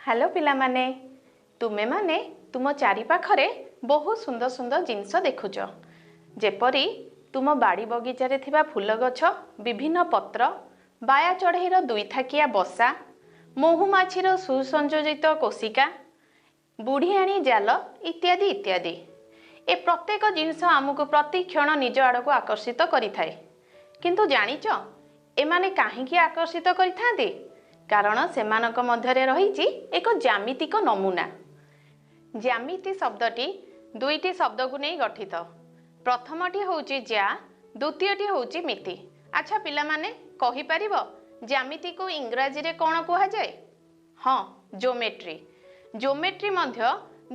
Hello ପିଲାମାନେ, ତୁମେମାନେ ତୁମ ଚାରିପାଖରେ ବହୁତ ସୁନ୍ଦର ସୁନ୍ଦର ଜିନିଷ ଦେଖୁଛ, ଯେପରି ତୁମ ବାଡ଼ି ବଗିଚାରେ ଥିବା ଫୁଲ ଗଛ, ବିଭିନ୍ନ ପତ୍ର, ବାୟା ଚଢ଼େଇର ଦୁଇ ଥାକିଆ ବସା, ମହୁମାଛିର ସୁସଂଯୋଜିତ କୋଶିକା, ବୁଢ଼ିଆଣୀ ଜାଲ ଇତ୍ୟାଦି ଇତ୍ୟାଦି। ଏ ପ୍ରତ୍ୟେକ ଜିନିଷ ଆମକୁ ପ୍ରତିକ୍ଷଣ ନିଜ ଆଡ଼କୁ ଆକର୍ଷିତ କରିଥାଏ। କିନ୍ତୁ ଜାଣିଛ ଏମାନେ କାହିଁକି ଆକର୍ଷିତ କରିଥାନ୍ତି? କାରଣ ସେମାନଙ୍କ ମଧ୍ୟରେ ରହିଛି ଏକ ଜ୍ୟାମିତିକ ନମୁନା। ଜ୍ୟାମିତି ଶବ୍ଦଟି ଦୁଇଟି ଶବ୍ଦକୁ ନେଇ ଗଠିତ। ପ୍ରଥମଟି ହେଉଛି ଜ୍ୟା, ଦ୍ୱିତୀୟଟି ହେଉଛି ମିତି। ଆଚ୍ଛା ପିଲାମାନେ, କହିପାରିବ ଜ୍ୟାମିତିକୁ ଇଂରାଜୀରେ କ'ଣ କୁହାଯାଏ? ହଁ, ଜୋମେଟ୍ରି। ଜୋମେଟ୍ରି ମଧ୍ୟ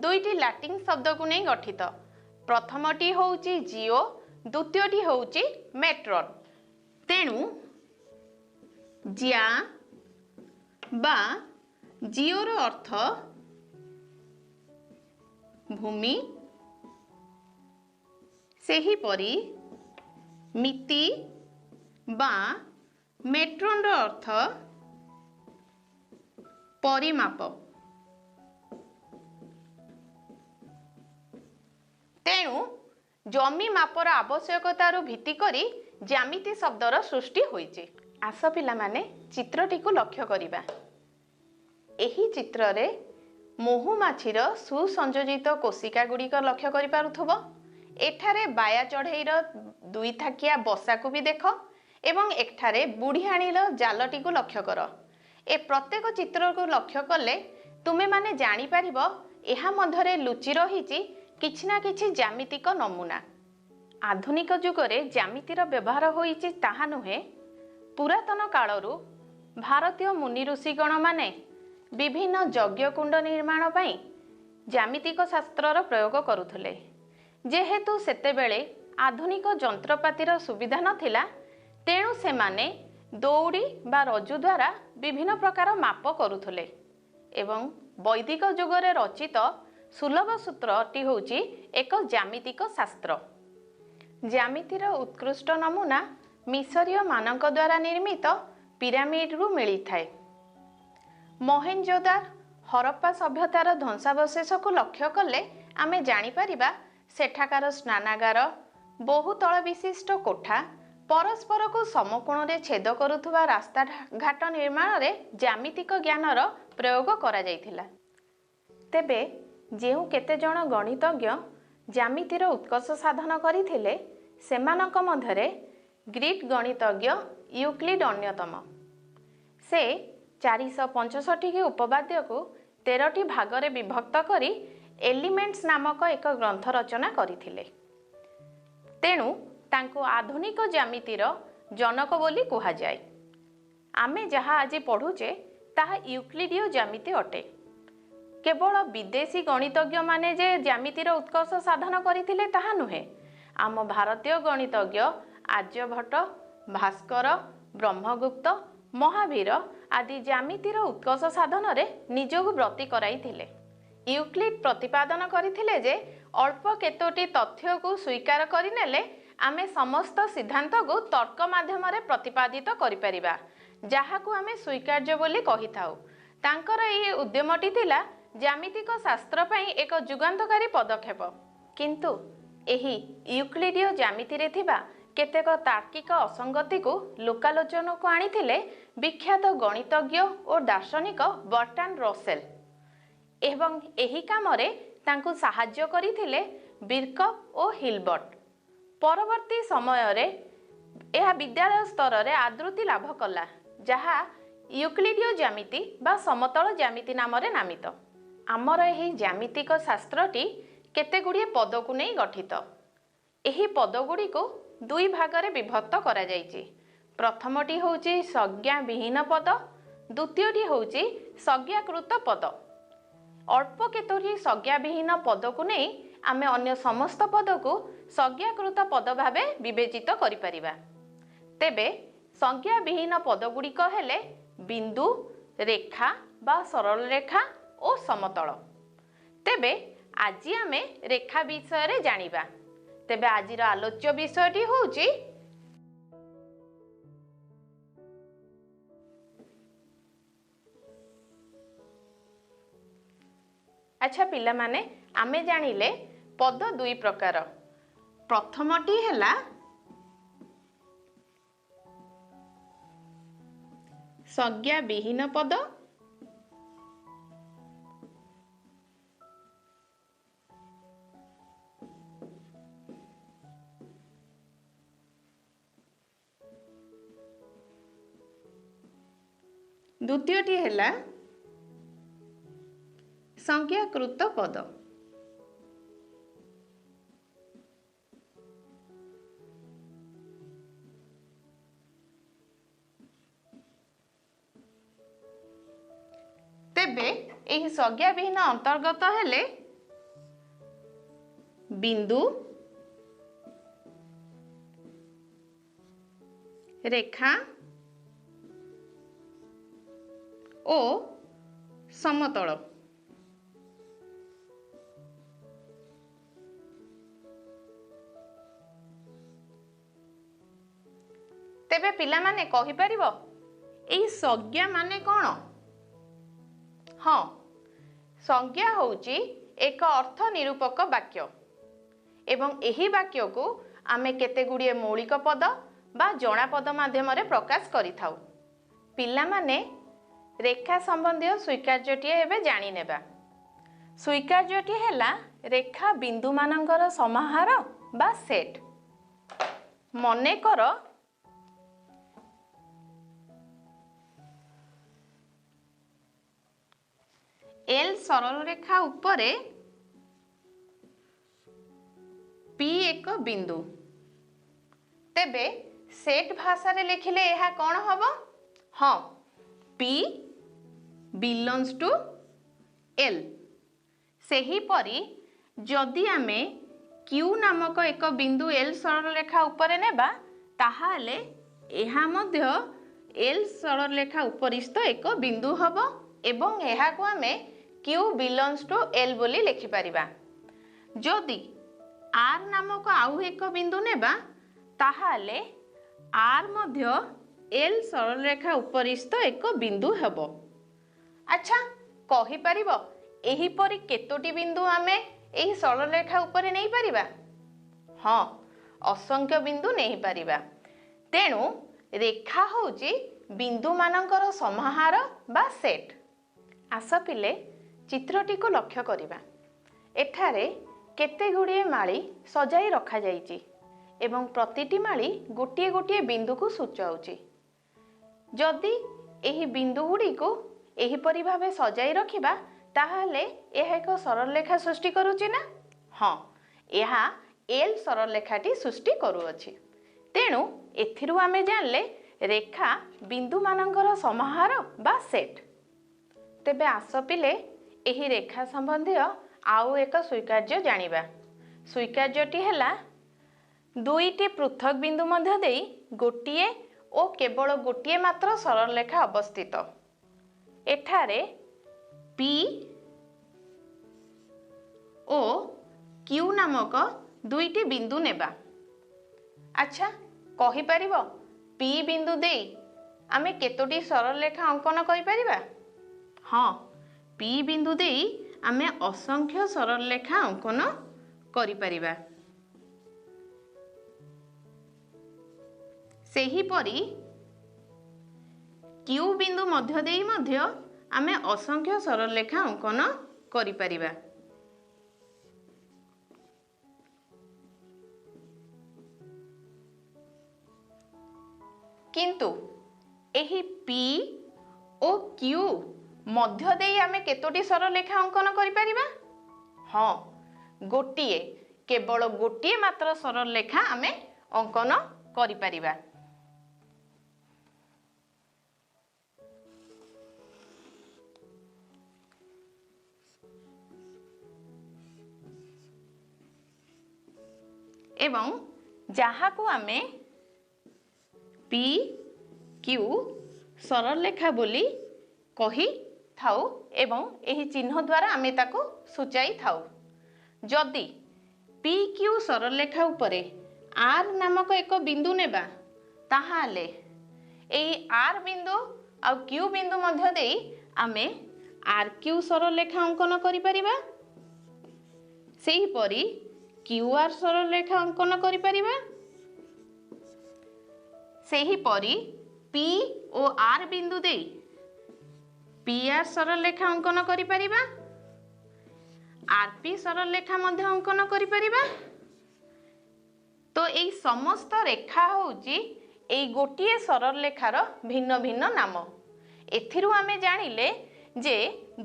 ଦୁଇଟି ଲାଟିନ୍ ଶବ୍ଦକୁ ନେଇ ଗଠିତ। ପ୍ରଥମଟି ହେଉଛି ଜିଓ, ଦ୍ୱିତୀୟଟି ହେଉଛି ମେଟ୍ରନ୍। ତେଣୁ ଜ୍ୟା ବା ଜିଓର ଅର୍ଥ ଭୂମି, ସେହିପରି ମିତି ବା ମେଟ୍ରନ୍ର ଅର୍ଥ ପରିମାପ। ତେଣୁ ଜମି ମାପର ଆବଶ୍ୟକତାରୁ ଭିତ୍ତି କରି ଜ୍ୟାମିତି ଶବ୍ଦର ସୃଷ୍ଟି ହୋଇଛି। ଆସ ପିଲାମାନେ, ଚିତ୍ରଟିକୁ ଲକ୍ଷ୍ୟ କରିବା। ଏହି ଚିତ୍ରରେ ମହୁମାଛିର ସୁସଂଯୋଜିତ କୋଶିକା ଗୁଡ଼ିକ ଲକ୍ଷ୍ୟ କରିପାରୁଥିବ। ଏଠାରେ ବାୟା ଚଢ଼େଇର ଦୁଇ ଥାକିଆ ବସାକୁ ବି ଦେଖ ଏବଂ ଏଠାରେ ବୁଢ଼ିଆଣୀର ଜାଲଟିକୁ ଲକ୍ଷ୍ୟ କର। ଏ ପ୍ରତ୍ୟେକ ଚିତ୍ରକୁ ଲକ୍ଷ୍ୟ କଲେ ତୁମେମାନେ ଜାଣିପାରିବ ଏହା ମଧ୍ୟରେ ଲୁଚି ରହିଛି କିଛି ନା କିଛି ଜ୍ୟାମିତିକ ନମୁନା। ଆଧୁନିକ ଯୁଗରେ ଜ୍ୟାମିତିର ବ୍ୟବହାର ହୋଇଛି ତାହା ନୁହେଁ, ପୁରାତନ କାଳରୁ ଭାରତୀୟ ମୁନି ଋଷିଗଣମାନେ ବିଭିନ୍ନ ଯଜ୍ଞକୁଣ୍ଡ ନିର୍ମାଣ ପାଇଁ ଜ୍ୟାମିତିକ ଶାସ୍ତ୍ରର ପ୍ରୟୋଗ କରୁଥିଲେ। ଯେହେତୁ ସେତେବେଳେ ଆଧୁନିକ ଯନ୍ତ୍ରପାତିର ସୁବିଧା ନଥିଲା, ତେଣୁ ସେମାନେ ଦଉଡ଼ି ବା ରଜୁ ଦ୍ୱାରା ବିଭିନ୍ନ ପ୍ରକାର ମାପ କରୁଥିଲେ। ଏବଂ ବୈଦିକ ଯୁଗରେ ରଚିତ ସୁଲଭ ସୂତ୍ରଟି ହେଉଛି ଏକ ଜ୍ୟାମିତିକ ଶାସ୍ତ୍ର। ଜ୍ୟାମିତିର ଉତ୍କୃଷ୍ଟ ନମୁନା ମିଶରୀୟମାନଙ୍କ ଦ୍ୱାରା ନିର୍ମିତ ପିରାମିଡରୁ ମିଳିଥାଏ। ମହେଞ୍ଜୋଦାର ହରପ୍ପା ସଭ୍ୟତାର ଧ୍ୱଂସାବଶେଷକୁ ଲକ୍ଷ୍ୟ କଲେ ଆମେ ଜାଣିପାରିବା ସେଠାକାର ସ୍ନାନାଗାର, ବହୁତଳ ବିଶିଷ୍ଟ କୋଠା, ପରସ୍ପରକୁ ସମକୋଣରେ ଛେଦ କରୁଥିବା ରାସ୍ତାଘାଟ ନିର୍ମାଣରେ ଜ୍ୟାମିତିକ ଜ୍ଞାନର ପ୍ରୟୋଗ କରାଯାଇଥିଲା। ତେବେ ଯେଉଁ କେତେଜଣ ଗଣିତଜ୍ଞ ଜ୍ୟାମିତିର ଉତ୍କର୍ଷ ସାଧନ କରିଥିଲେ, ସେମାନଙ୍କ ମଧ୍ୟରେ ଗ୍ରୀକ୍ ଗଣିତଜ୍ଞ ୟୁକ୍ଲିଡ୍ ଅନ୍ୟତମ। ସେ 465 ଉପବାଦ୍ୟକୁ 13ଟି ଭାଗରେ ବିଭକ୍ତ କରି ଏଲିମେଣ୍ଟସ୍ ନାମକ ଏକ ଗ୍ରନ୍ଥ ରଚନା କରିଥିଲେ। ତେଣୁ ତାଙ୍କୁ ଆଧୁନିକ ଜ୍ୟାମିତିର ଜନକ ବୋଲି କୁହାଯାଏ। ଆମେ ଯାହା ଆଜି ପଢ଼ୁଛେ ତାହା ୟୁକ୍ଲିଡୀୟ ଜ୍ୟାମିତି ଅଟେ। କେବଳ ବିଦେଶୀ ଗଣିତଜ୍ଞମାନେ ଯେ ଜ୍ୟାମିତିର ଉତ୍କର୍ଷ ସାଧନ କରିଥିଲେ ତାହା ନୁହେଁ, ଆମ ଭାରତୀୟ ଗଣିତଜ୍ଞ ଆର୍ଯ୍ୟଭଟ୍ଟ, ଭାସ୍କର, ବ୍ରହ୍ମଗୁପ୍ତ, ମହାବୀର ଆଦି ଜ୍ୟାମିତିର ଉତ୍କର୍ଷ ସାଧନରେ ନିଜକୁ ବ୍ରତୀ କରାଇଥିଲେ। ୟୁକ୍ଲିଡ୍ ପ୍ରତିପାଦନ କରିଥିଲେ ଯେ ଅଳ୍ପ କେତୋଟି ତଥ୍ୟକୁ ସ୍ୱୀକାର କରିନେଲେ ଆମେ ସମସ୍ତ ସିଦ୍ଧାନ୍ତକୁ ତର୍କ ମାଧ୍ୟମରେ ପ୍ରତିପାଦିତ କରିପାରିବା, ଯାହାକୁ ଆମେ ସ୍ୱୀକାର୍ଯ୍ୟ ବୋଲି କହିଥାଉ। ତାଙ୍କର ଏହି ଉଦ୍ୟମଟି ଥିଲା ଜ୍ୟାମିତିକ ଶାସ୍ତ୍ର ପାଇଁ ଏକ ଯୁଗାନ୍ତକାରୀ ପଦକ୍ଷେପ। କିନ୍ତୁ ଏହି ୟୁକ୍ଲିଡୀୟ ଜ୍ୟାମିତିରେ ଥିବା କେତେକ ତାର୍କିକ ଅସଙ୍ଗତିକୁ ଲୋକାଲୋଚନକୁ ଆଣିଥିଲେ ବିଖ୍ୟାତ ଗଣିତଜ୍ଞ ଓ ଦାର୍ଶନିକ ବର୍ଟାଣ୍ଡ ରସେଲ, ଏବଂ ଏହି କାମରେ ତାଙ୍କୁ ସାହାଯ୍ୟ କରିଥିଲେ ବିର୍କପ୍ ଓ ହିଲବର୍ଟ। ପରବର୍ତ୍ତୀ ସମୟରେ ଏହା ବିଦ୍ୟାଳୟ ସ୍ତରରେ ଆଦୃତି ଲାଭ କଲା, ଯାହା ୟୁକ୍ଲିଡୀୟ ଜ୍ୟାମିତି ବା ସମତଳ ଜ୍ୟାମିତି ନାମରେ ନାମିତ। ଆମର ଏହି ଜ୍ୟାମିତିକ ଶାସ୍ତ୍ରଟି କେତେଗୁଡ଼ିଏ ପଦକୁ ନେଇ ଗଠିତ। ଏହି ପଦଗୁଡ଼ିକୁ ଦୁଇ ଭାଗରେ ବିଭକ୍ତ କରାଯାଇଛି। ପ୍ରଥମଟି ହେଉଛି ସଂଜ୍ଞାବିହୀନ ପଦ, ଦ୍ୱିତୀୟଟି ହେଉଛି ସଂଜ୍ଞାକୃତ ପଦ। ଅଳ୍ପ କେତୋଟି ସଂଜ୍ଞାବିହୀନ ପଦକୁ ନେଇ ଆମେ ଅନ୍ୟ ସମସ୍ତ ପଦକୁ ସଂଜ୍ଞାକୃତ ପଦ ଭାବେ ବିବେଚିତ କରିପାରିବା। ତେବେ ସଂଜ୍ଞାବିହୀନ ପଦଗୁଡ଼ିକ ହେଲେ ବିନ୍ଦୁ, ରେଖା ବା ସରଳ ରେଖା ଓ ସମତଳ। ତେବେ ଆଜି ଆମେ ରେଖା ବିଷୟରେ ଜାଣିବା। ତେବେ ଆଜିର ଆଲୋଚ୍ୟ ବିଷୟଟି ହେଉଛି ଆଚ୍ଛା ପିଲାମାନେ, ଆମେ ଜାଣିଲେ ପଦ ଦୁଇ ପ୍ରକାର। ପ୍ରଥମଟି ହେଲା ସଂଜ୍ଞାବିହୀନ ପଦ, ଦ୍ୱିତୀୟଟି ହେଲା ସଂଜ୍ଞାକୃତ ପଦ। ତେବେ ଏହି ସଂଜ୍ଞାବିହୀନ ଅନ୍ତର୍ଗତ ହେଲେ ବିନ୍ଦୁ, ରେଖା ଓ ସମତଳ। ତେବେ ପିଲାମାନେ କହିପାରିବ ଏହି ସଂଜ୍ଞା ମାନେ କ'ଣ? ହଁ, ସଂଜ୍ଞା ହେଉଛି ଏକ ଅର୍ଥ ନିରୂପକ ବାକ୍ୟ ଏବଂ ଏହି ବାକ୍ୟକୁ ଆମେ କେତେ ଗୁଡ଼ିଏ ମୌଳିକ ପଦ ବା ଜଣା ପଦ ମାଧ୍ୟମରେ ପ୍ରକାଶ କରିଥାଉ। ପିଲାମାନେ, ରେଖା ସମ୍ବନ୍ଧୀୟ ସ୍ୱୀକାର୍ଯ୍ୟଟିଏ ଏବେ ଜାଣିନେବା। ସ୍ୱୀକାର୍ଯ୍ୟଟି ହେଲା ରେଖା ବିନ୍ଦୁମାନଙ୍କର ସମାହାର ବା ସେଟ୍। ମନେକର ଏଲ୍ ସରଳରେଖା ଉପରେ ପି ଏକ ବିନ୍ଦୁ। ତେବେ ସେଟ୍ ଭାଷାରେ ଲେଖିଲେ ଏହା କ'ଣ ହେବ? ହଁ, ପି ବିଲଙ୍ଗସ୍ ଟୁ ଏଲ୍। ସେହିପରି ଯଦି ଆମେ କ୍ୟୁ ନାମକ ଏକ ବିନ୍ଦୁ ଏଲ୍ ସରଳରେଖା ଉପରେ ନେବା, ତାହେଲେ ଏହା ମଧ୍ୟ ଏଲ୍ ସରଳରେଖା ଉପରିସ୍ଥ ଏକ ବିନ୍ଦୁ ହେବ ଏବଂ ଏହାକୁ ଆମେ କ୍ୟୁ ବିଲଙ୍ଗସ୍ ଟୁ ଏଲ୍ ବୋଲି ଲେଖିପାରିବା। ଯଦି ଆର୍ ନାମକ ଆଉ ଏକ ବିନ୍ଦୁ ନେବା, ତାହେଲେ ଆର୍ ମଧ୍ୟ ଏଲ୍ ସରଳରେଖା ଉପରିସ୍ଥ ଏକ ବିନ୍ଦୁ ହେବ। ଆଚ୍ଛା, କହିପାରିବ ଏହିପରି କେତୋଟି ବିନ୍ଦୁ ଆମେ ଏହି ସରଳରେଖା ଉପରେ ନେଇପାରିବା? ହଁ, ଅସଂଖ୍ୟ ବିନ୍ଦୁ ନେଇପାରିବା। ତେଣୁ ରେଖା ହେଉଛି ବିନ୍ଦୁମାନଙ୍କର ସମାହାର ବା ସେଟ୍। ଆସ ପିଲେ, ଚିତ୍ରଟିକୁ ଲକ୍ଷ୍ୟ କରିବା। ଏଠାରେ କେତେ ଗୁଡ଼ିଏ ମାଳି ସଜାଇ ରଖାଯାଇଛି ଏବଂ ପ୍ରତିଟି ମାଳି ଗୋଟିଏ ଗୋଟିଏ ବିନ୍ଦୁକୁ ସୂଚାଉଛି। ଯଦି ଏହି ବିନ୍ଦୁ ଗୁଡ଼ିକୁ ଏହିପରି ଭାବେ ସଜାଇ ରଖିବା, ତାହେଲେ ଏହା ଏକ ସରଳରେଖା ସୃଷ୍ଟି କରୁଛି ନା? ହଁ, ଏହା ଏଲ୍ ସରଳରେଖାଟି ସୃଷ୍ଟି କରୁଅଛି। ତେଣୁ ଏଥିରୁ ଆମେ ଜାଣିଲେ ରେଖା ବିନ୍ଦୁମାନଙ୍କର ସମାହାର ବା ସେଟ୍। ତେବେ ଆସ ପିଲେ, ଏହି ରେଖା ସମ୍ବନ୍ଧୀୟ ଆଉ ଏକ ସ୍ୱୀକାର୍ଯ୍ୟ ଜାଣିବା। ସ୍ୱୀକାର୍ଯ୍ୟଟି ହେଲା ଦୁଇଟି ପୃଥକ ବିନ୍ଦୁ ମଧ୍ୟ ଦେଇ ଗୋଟିଏ ଓ କେବଳ ଗୋଟିଏ ମାତ୍ର ସରଳରେଖା ଅବସ୍ଥିତ। ଏଠାରେ ପି ଓ କ୍ୟୁ ନାମକ ଦୁଇଟି ବିନ୍ଦୁ ନେବା। ଆଚ୍ଛା, କହିପାରିବ ପି ବିନ୍ଦୁ ଦେଇ ଆମେ କେତୋଟି ସରଳରେଖା ଅଙ୍କନ କରିପାରିବା? ହଁ, ପି ବିନ୍ଦୁ ଦେଇ ଆମେ ଅସଂଖ୍ୟ ସରଳରେଖା ଅଙ୍କନ କରିପାରିବା। ସେହିପରି କ୍ୟୁ ବିନ୍ଦୁ ମଧ୍ୟ ଦେଇ ମଧ୍ୟ ଆମେ ଅସଂଖ୍ୟ ସରଳରେଖା ଅଙ୍କନ କରିପାରିବା। କିନ୍ତୁ ଏହି ପି ଓ କ୍ୟୁ ମଧ୍ୟ ଦେଇ ଆମେ କେତୋଟି ସରଳରେଖା ଅଙ୍କନ କରିପାରିବା? ହଁ, ଗୋଟିଏ, କେବଳ ଗୋଟିଏ ମାତ୍ର ସରଳରେଖା ଆମେ ଅଙ୍କନ କରିପାରିବା। ଏବଂ ଯାହାକୁ ଆମେ ପି କ୍ୟୁ ସରଳରେଖା ବୋଲି କହିଥାଉ ଏବଂ ଏହି ଚିହ୍ନ ଦ୍ୱାରା ଆମେ ତାକୁ ସୂଚାଇଥାଉ। ଯଦି ପି କ୍ୟୁ ସରଳରେଖା ଉପରେ ଆର୍ ନାମକ ଏକ ବିନ୍ଦୁ ନେବା, ତାହେଲେ ଏହି ଆର୍ ବିନ୍ଦୁ ଆଉ କ୍ୟୁ ବିନ୍ଦୁ ମଧ୍ୟ ଦେଇ ଆମେ ଆର୍ କ୍ୟୁ ସରଳରେଖା ଅଙ୍କନ କରିପାରିବା। ସେହିପରି କ୍ୟୁ ଆର୍ ସରଳରେଖା ଅଙ୍କନ କରିପାରିବା। ସେହିପରି ପି ଓ ଆର୍ ବିନ୍ଦୁ ଦେଇ ପି ଆର୍ ସରଳରେଖା ଅଙ୍କନ କରିପାରିବା। ଆର୍ ପି ସରଳରେଖା ମଧ୍ୟ ଅଙ୍କନ କରିପାରିବା। ତ ଏଇ ସମସ୍ତ ରେଖା ହେଉଛି ଏଇ ଗୋଟିଏ ସରଳରେଖାର ଭିନ୍ନ ଭିନ୍ନ ନାମ। ଏଥିରୁ ଆମେ ଜାଣିଲେ ଯେ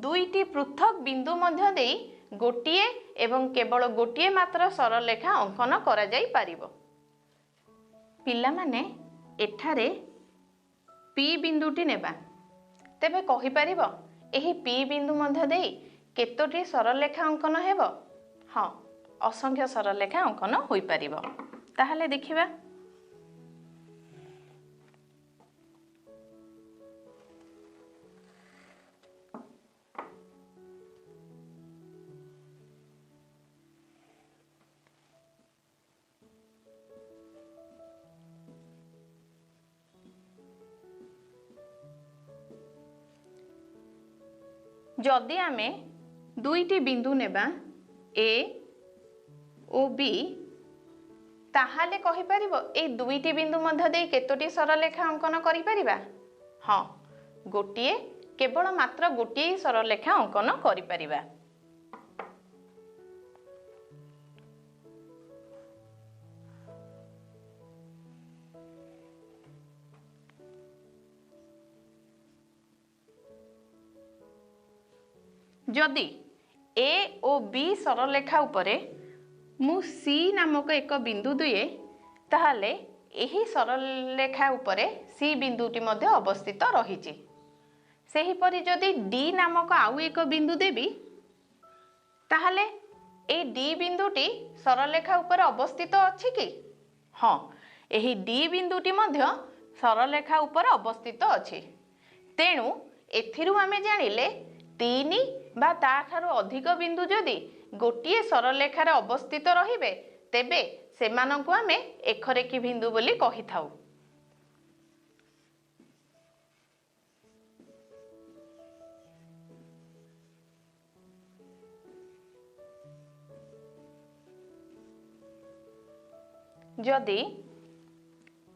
ଦୁଇଟି ପୃଥକ ବିନ୍ଦୁ ମଧ୍ୟ ଦେଇ ଗୋଟିଏ ଏବଂ କେବଳ ଗୋଟିଏ ମାତ୍ର ସରଳରେଖା ଅଙ୍କନ କରାଯାଇପାରିବ। ପିଲାମାନେ, ଏଠାରେ ପି ବିନ୍ଦୁଟି ନେବା। ତେବେ କହିପାରିବ ଏହି ପି ବିନ୍ଦୁ ମଧ୍ୟ ଦେଇ କେତୋଟି ସରଳରେଖା ଅଙ୍କନ ହେବ? ହଁ, ଅସଂଖ୍ୟ ସରଳରେଖା ଅଙ୍କନ ହୋଇପାରିବ। ତାହେଲେ ଦେଖିବା। ଯଦି ଆମେ ଦୁଇଟି ବିନ୍ଦୁ ନେବା ଏ ଓ ବି, ତାହେଲେ କହିପାରିବ ଏଇ ଦୁଇଟି ବିନ୍ଦୁ ମଧ୍ୟ ଦେଇ କେତୋଟି ସରଳରେଖା ଅଙ୍କନ କରିପାରିବା? ହଁ, ଗୋଟିଏ, କେବଳ ମାତ୍ର ଗୋଟିଏ ସରଳରେଖା ଅଙ୍କନ କରିପାରିବା। ଯଦି ଏ ଓ ବି ସରଳରେଖା ଉପରେ ମୁଁ ସି ନାମକ ଏକ ବିନ୍ଦୁ ଦିଏ, ତାହେଲେ ଏହି ସରଳରେଖା ଉପରେ ସି ବିନ୍ଦୁଟି ମଧ୍ୟ ଅବସ୍ଥିତ ରହିଛି। ସେହିପରି ଯଦି ଡି ନାମକ ଆଉ ଏକ ବିନ୍ଦୁ ଦେବି, ତାହେଲେ ଏଇ ଡି ବିନ୍ଦୁଟି ସରଳରେଖା ଉପରେ ଅବସ୍ଥିତ ଅଛି କି? ହଁ, ଏହି ଡି ବିନ୍ଦୁଟି ମଧ୍ୟ ସରଳରେଖା ଉପରେ ଅବସ୍ଥିତ ଅଛି। ତେଣୁ ଏଥିରୁ ଆମେ ଜାଣିଲେ 3 ବା ତାଠାରୁ ଅଧିକ ବିନ୍ଦୁ ଯଦି ଗୋଟିଏ ସରଳରେଖାରେ ଅବସ୍ଥିତ ରହିବେ, ତେବେ ସେମାନଙ୍କୁ ଆମେ ଏକରେଖୀ ବିନ୍ଦୁ ବୋଲି କହିଥାଉ। ଯଦି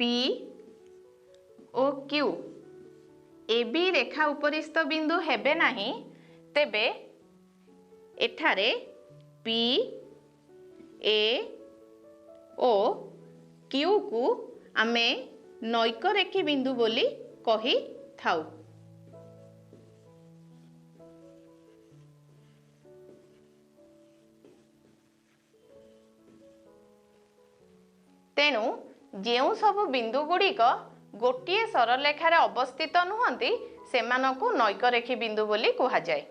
ପି ଓ କ୍ୟୁ ଏ ବି ରେଖା ଉପରିସ୍ଥ ବିନ୍ଦୁ ହେବେ ନାହିଁ, ତେବେ ଏଠାରେ ପି, ଏ ଓ କ୍ୟୁକୁ ଆମେ ନୈକରେଖୀ ବିନ୍ଦୁ ବୋଲି କହିଥାଉ। ତେଣୁ ଯେଉଁ ସବୁ ବିନ୍ଦୁ ଗୁଡ଼ିକ ଗୋଟିଏ ସରଳରେଖାରେ ଅବସ୍ଥିତ ନୁହନ୍ତି, ସେମାନଙ୍କୁ ନୈକରେଖୀ ବିନ୍ଦୁ ବୋଲି କୁହାଯାଏ।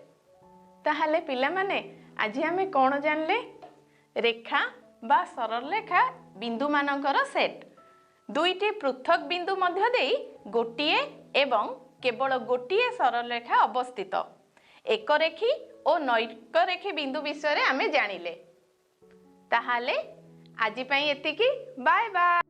ତାହେଲେ ପିଲାମାନେ, ଆଜି ଆମେ କ'ଣ ଜାଣିଲେ? ରେଖା ବା ସରଳରେଖା ବିନ୍ଦୁମାନଙ୍କର ସେଟ୍ ଦୁଇଟି ପୃଥକ ବିନ୍ଦୁ ମଧ୍ୟ ଦେଇ ଗୋଟିଏ ଏବଂ କେବଳ ଗୋଟିଏ ସରଳରେଖା ଅବସ୍ଥିତ। ଏକରେଖୀ ଓ ନୈକରେଖୀ ବିନ୍ଦୁ ବିଷୟରେ ଆମେ ଜାଣିଲେ। ତାହେଲେ ଆଜି ପାଇଁ ଏତିକି। Bye bye.